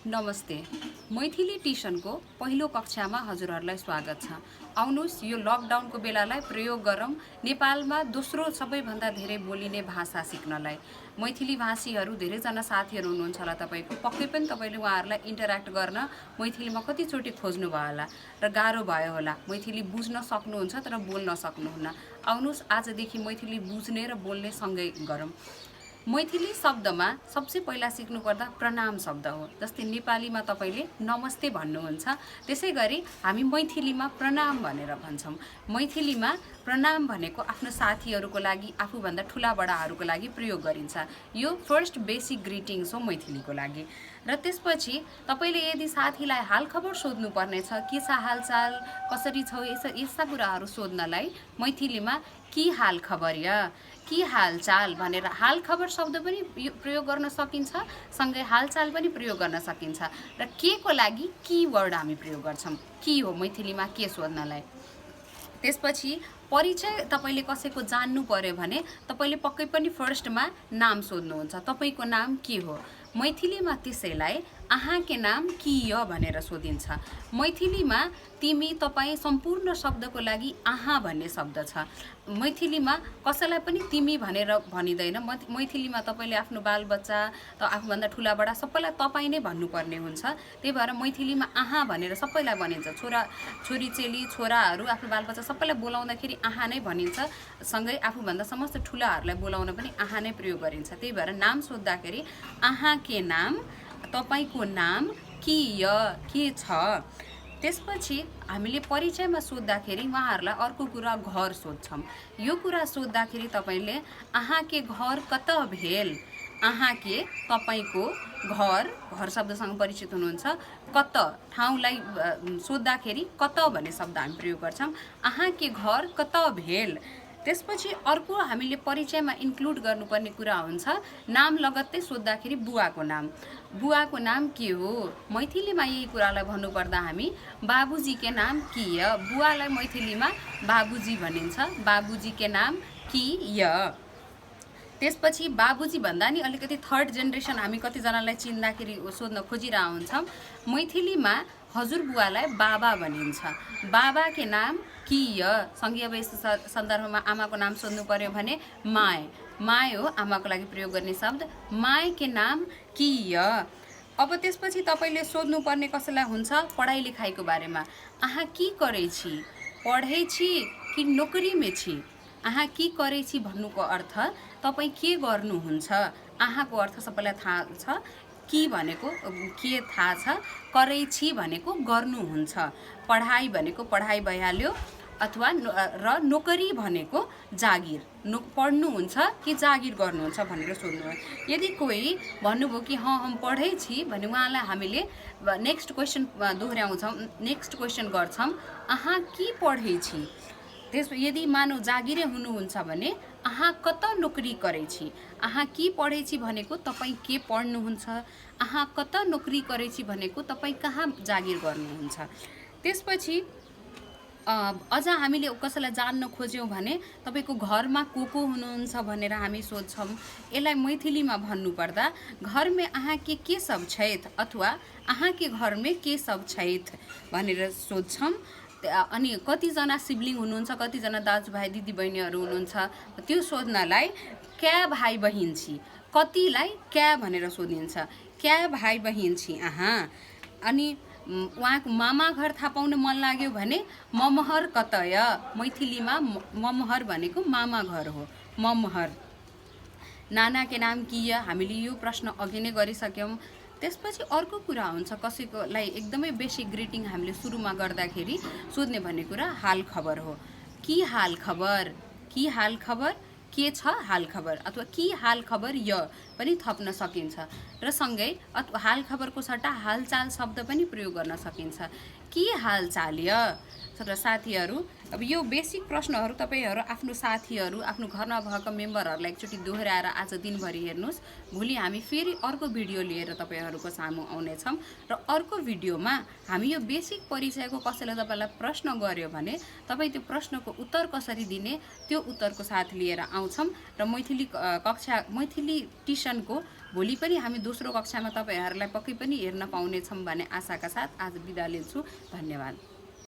नमस्ते। मैथिली ट्युसनको पहिलो कक्षामा हजुरहरूलाई स्वागत छ। आउनुहोस् यो लकडाउनको बेलालाई प्रयोग गरौँ नेपालमा दोस्रो सबैभन्दा धेरै बोलिने भाषा सिक्नलाई। मैथिली भाषीहरू धेरैजना साथीहरू हुनुहुन्छ होला तपाईको, पक्कै पनि तपाईले उहाँहरूलाई इन्टरेक्ट गर्न मैथिलीमा कतिचोटि खोज्नु भयो होला र गाह्रो भयो होला। मैथिली बुझ्न सक्नुहुन्छ तर बोल्न सक्नुहुन्न। आउनुहोस् आजदेखि मैथिली बुझ्ने र बोल्ने सँगै गरौँ। मैथिली शब्दमा सबसे पहिला सिक्नु पर्दा प्रणाम शब्द हो। जस्तै नेपालीमा तपाईले नमस्ते भन्नुहुन्छ, त्यसै गरी हामी मैथिलीमा प्रणाम भनेर भन्छौँ। मैथिलीमा प्रणाम भनेको आफ्नो साथीहरूको लागि, आफूभन्दा ठुला बडाहरूको लागि प्रयोग गरिन्छ। यो फर्स्ट बेसिक ग्रिटिङ्स हो मैथिलीको लागि। र त्यसपछि तपाईले यदि साथीलाई हालखबर सोध्नु पर्नेछ, के छ हालचाल, कसरी छौ, यस्ता कुराहरू सोध्नलाई मैथिलीमा के हाल खबर या के हालचाल भनेर हालखबर शब्द पनि प्रयोग गर्न सकिन्छ, सँगै हालचाल पनि प्रयोग गर्न सकिन्छ। र के को लागि कीवर्ड हामी प्रयोग गर्छौँ। के हो मैथिलीमा के सोध्नलाई। त्यसपछि परिचय तपाईले कसैको जान्नु पर्यो भने तपाईले पक्कै पनि फर्स्टमा नाम सोध्नुहुन्छ। तपाईको नाम के हो। मैथिलीमा त्यसैलाई आहाँके नाम के य भनेर सोधिन्छ। मैथिलीमा तिमी, तपाई सम्पूर्ण शब्दको लागि आहाँ भन्ने शब्द छ। मैथिलीमा कसैलाई पनि तिमी भनेर भनिदैन। मैथिलीमा तपाईले आफ्नो बालबच्चा त आफूभन्दा ठुला बडा सबैलाई तपाई नै भन्नुपर्ने हुन्छ। त्यही भएर मैथिलीमा आहाँ भनेर सबैलाई भनिन्छ। छोरा छोरी चेली छोराहरू आफ्नो बालबच्चा सबैलाई बोलाउँदाखेरि आहाँ नै भनिन्छ। सँगै आफूभन्दा समस्त ठुलाहरूलाई बोलाउन पनि आहाँ नै प्रयोग गरिन्छ। त्यही भएर नाम सोद्धाखेरि आहाँ के नाम, तपाईको नाम के छ। त्यसपछि हामीले परिचयमा सोद्धाखेरि उहाँहरूलाई अर्को कुरा घर सोध्छौँ। यो कुरा सोद्धाखेरि तपाईले आहाँ के घर कत भेल, आहाँ के तपाईको घर शब्दसँग परिचित हुनुहुन्छ। कत ठाउँलाई सोद्धाखेरि कत भन्ने शब्द हामी प्रयोग गर्छौँ। आहाँ के घर कत भेल। त्यसपछि अर्को हामीले परिचयमा इन्क्लुड गर्नुपर्ने कुरा हुन्छ, नाम लगत्तै सोद्धाखेरि बुवाको नाम। बुवाको नाम के हो। मैथिलीमा यही कुरालाई भन्नुपर्दा हामी बाबुजी के नाम के य। बुवालाई मैथिलीमा बाबुजी भनिन्छ। बाबुजी के नाम के य। त्यसपछि बाबुजी भन्दा नि अलिकति थर्ड जेनेरेसन हामी कतिजनालाई चिन्दाखेरि सोध्न खोजिरह हुन्छौँ। मैथिलीमा हजुरबुवालाई बाबा भनिन्छ। बाबा के नाम के य। सँगै अब यस्तो सन्दर्भमा आमाको नाम सोध्नु पर्यो भने माय हो आमाको लागि प्रयोग गर्ने शब्द। माय के नाम के य। अब त्यसपछि तपाईले सोध्नु पर्ने कसैलाई हुन्छ पढाइ लेखाइको बारेमा। आहाँ के करै छी, पढै छी कि नोकरीमा छी। आहाँ के करै छी भन्नुको अर्थ तपाई के गर्नुहुन्छ। आहाँको अर्थ सबैलाई थाहा छ। के भनेको के थाहा छ, करै छी भनेको गर्नुहुन्छ, पढाइ भनेको पढाइ भइहाल्यो, अथवा र नोकरी भनेको जागिर, पढ्नुहुन्छ कि जागिर गर्नुहुन्छ भनेर सोध्नु। यदि कोही भन्नुभयो कि हम पढै छी भने उहाँलाई हामीले नेक्स्ट क्वेसन दोहोऱ्याउँछौँ, नेक्स्ट क्वेसन गर्छौँ, आहाँ के पढै छी। त्यस यदि मानव जागिरे हुनुहुन्छ भने आहाँ कत नोकरी करै छी। आहाँ के पढै छी भनेको तपाई के पढ्नुहुन्छ। आहाँ कत नोकरी करै छी भनेको तपाई कहाँ जागिर गर्नुहुन्छ। त्यसपछि अझ हामीले कसैलाई जान्न खोज्यौँ भने तपाईको घरमा को हुनुहुन्छ भनेर हामी सोध्छौँ। यसलाई मैथिलीमा भन्नुपर्दा घरमा आहाँ के सब छैथ अथवा आहाँ के घरमा के सब छैथ भनेर सोध्छौँ। अनि कतिजना सिब्लिङ हुनुहुन्छ, कतिजना दाजुभाइ दिदीबहिनीहरू हुनुहुन्छ, त्यो सोध्नलाई क्या भाइ बहिनी छी, कतिलाई क्या भनेर सोधिन्छ। क्या भाइ बहिनी छी आहाँ। अनि उहाँको मामा घर थाहा पाउन मन लाग्यो भने ममहर कत य। मैथिलीमा ममहर भनेको मामा घर हो, ममहर। नाना के नाम के य। हामीले यो प्रश्न अघि नै गरिसक्यौँ। त्यसपछि अर्को कुरा हुन्छ कसैकोलाई एकदमै बेसिक ग्रिटिङ हामीले सुरुमा गर्दाखेरि सोध्ने भन्ने कुरा हाल खबर हो। के हाल खबर, के हाल खबर, के छ हाल खबर, अथवा के हाल खबर य पनि थप्न सकिन्छ। र सँगै हाल खबरको सट्टा हालचाल शब्द पनि प्रयोग गर्न सकिन्छ। के हालचाल य। र साथीहरू, अब यो बेसिक प्रश्नहरू तपाईहरू आफ्नो साथीहरू, आफ्नो घरमा भएको मेम्बरहरूलाई एकचोटि दोहोऱ्याएर आज दिनभरि हेर्नुहोस्। भोलि हामी फेरि अर्को भिडियो लिएर तपाईहरूको सामु आउनेछौँ र अर्को भिडियोमा हामी यो बेसिक परिचयको कसैले तपाईँलाई प्रश्न गर्यो भने तपाईँ त्यो प्रश्नको उत्तर कसरी दिने त्यो उत्तरको साथ लिएर आउँछौँ र मैथिली ट्युसनको भोलि पनि हामी दोस्रो कक्षामा तपाईहरूलाई पक्कै पनि हेर्न पाउनेछौँ भन्ने आशाका साथ आज बिदा लिन्छु। धन्यवाद।